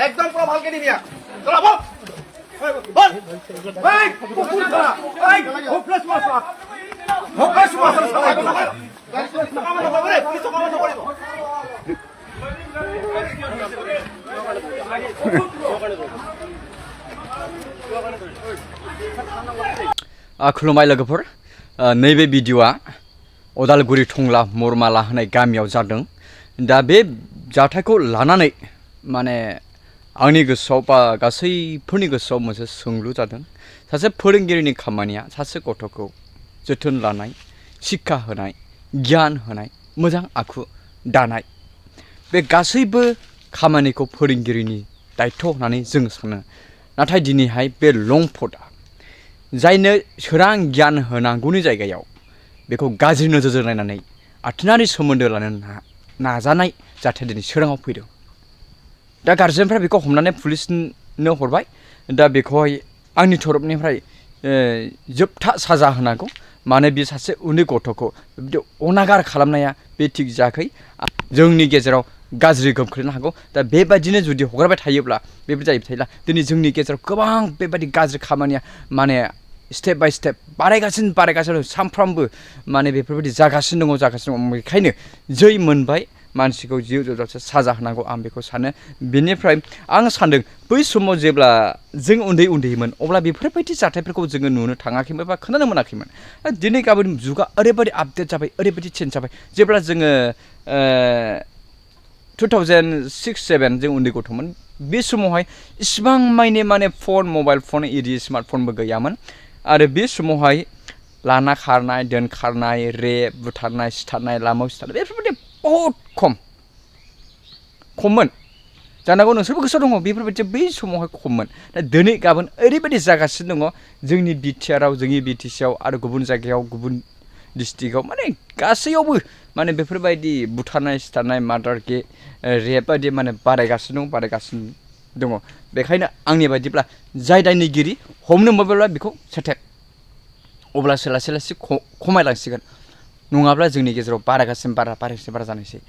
একদম পুরো ভালকে দিবি চলা বল বল ভাই কুকুর ধরা ভাই হোপলেস মাস্টার সবাই কামানো হবে রে কিছু কামানো করে खुलुमबाय लोगोफोर नैबे भिडिअआ उदालगुरि थंला मरमाला होननाय गामियाव जादों दा बे जाथायखौ लानानै माने आंनि गोसोआव बा गासैफोरनि गोसोआव मोनसे सोंलु जादों सासे फोरोंगिरिनि खामानिया सासे गथ'खौ जोथोन लानाय शिक्षा होनाय गियान होनाय मोजां आखु दानाय बे गासैबो खामानिखौ फोरोंगिरिनि दायित्व होननानै जों सानो नाथाय दिनैहाय बे लंफटआ जायनो सोरां गियान होनांगौनि जायगायाव बेखौ गाज्रि नोजोरजों नायनानै आथोनारि सोमोन्दो लानो नाजानाय जाथाय दिनै सोराङाव फैदों दा गारजेनफ्रा बेखौ हमनानै पुलिसनो हरबाय दा बेखौहाय आंनि तरफनिफ्राय जोबथा साजा होनांगौ मानो बे सासे उन्दै गथ'खौ बिदि अनागार खालामनाया बे थिग जायाखै जोंनि गेजेराव गाज्रि गोहोम खोख्लैनो हागौ दा बेबायदिनो जुदि हगारबाय थायोब्ला बेबायदि जाहैबाय थायोब्ला दिनै जोंनि गेजेराव गोबां बेबायदि गाज्रि खामानिया माने स्टेप बाय स्टेप बारायगासिनो सानफ्रामबो माने बेफोरबायदि जागासिनो दङ बेखायनो जै मोनबाय मानसिखौ जिउ जोबजासे साजा होनांगौ आं बेखौ सानो बेनिफ्राय आं सानदों बै समाव जेब्ला जों उन्दैमोन अब्ला बेफोरबायदि जाथायफोरखौ जोङो नुनो थाङाखैमोन बा खोनानो मोनाखैमोन दिनै गाबोन जुगा ओरैबायदि आपडेट जाबाय ओरैबायदि चेन्ज जाबाय जेब्ला जोङो 2006-07 जों उन्दै गथ'मोन बे समावहाय इसिबां माने फन मबाइल फन इदि स्मार्टफनबो गैयामोन आरो बे समावहाय लाना खारनाय दोनखारनाय रेप बुथारनाय सिथारनाय लामायाव सिथारनाय बेफोरबायदि बहुद खममोन जानांगौ नोंसोरबो गोसोआव दङ बेफोरबायदि बै समावहाय खममोन दा दिनै गाबोन ओरैबायदि जागासिनो दङ जोंनि बिटिआरआव जोंनि बिटिसिआव आरो गुबुन जायगायाव गुबुन डिस्ट्रिक्टआव माने गासैयावबो माने बेफोरबायदि बुथारनाय सिथारनाय मार्डार रेप बायदि माने बारायगासिनो दङ बेखायनो आंनि बायदिब्ला जाय दायनिगिरि हमनो मोनोब्ला बेखौ सेटेक अब्लासो लासै खमायलांसिगोन नङाब्ला जोंनि गेजेराव बारायगासिनो बारा जानायसै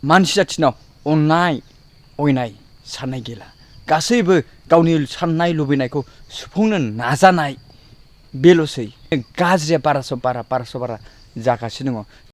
मानसि जाथिनाव अननाय अयनाय साननाय गैला गासैबो गावनि साननाय लुबैनायखौ सुफुंनो नाजानाय बेल'सै गाज्रिया बारासो बारा जागासिनो दङ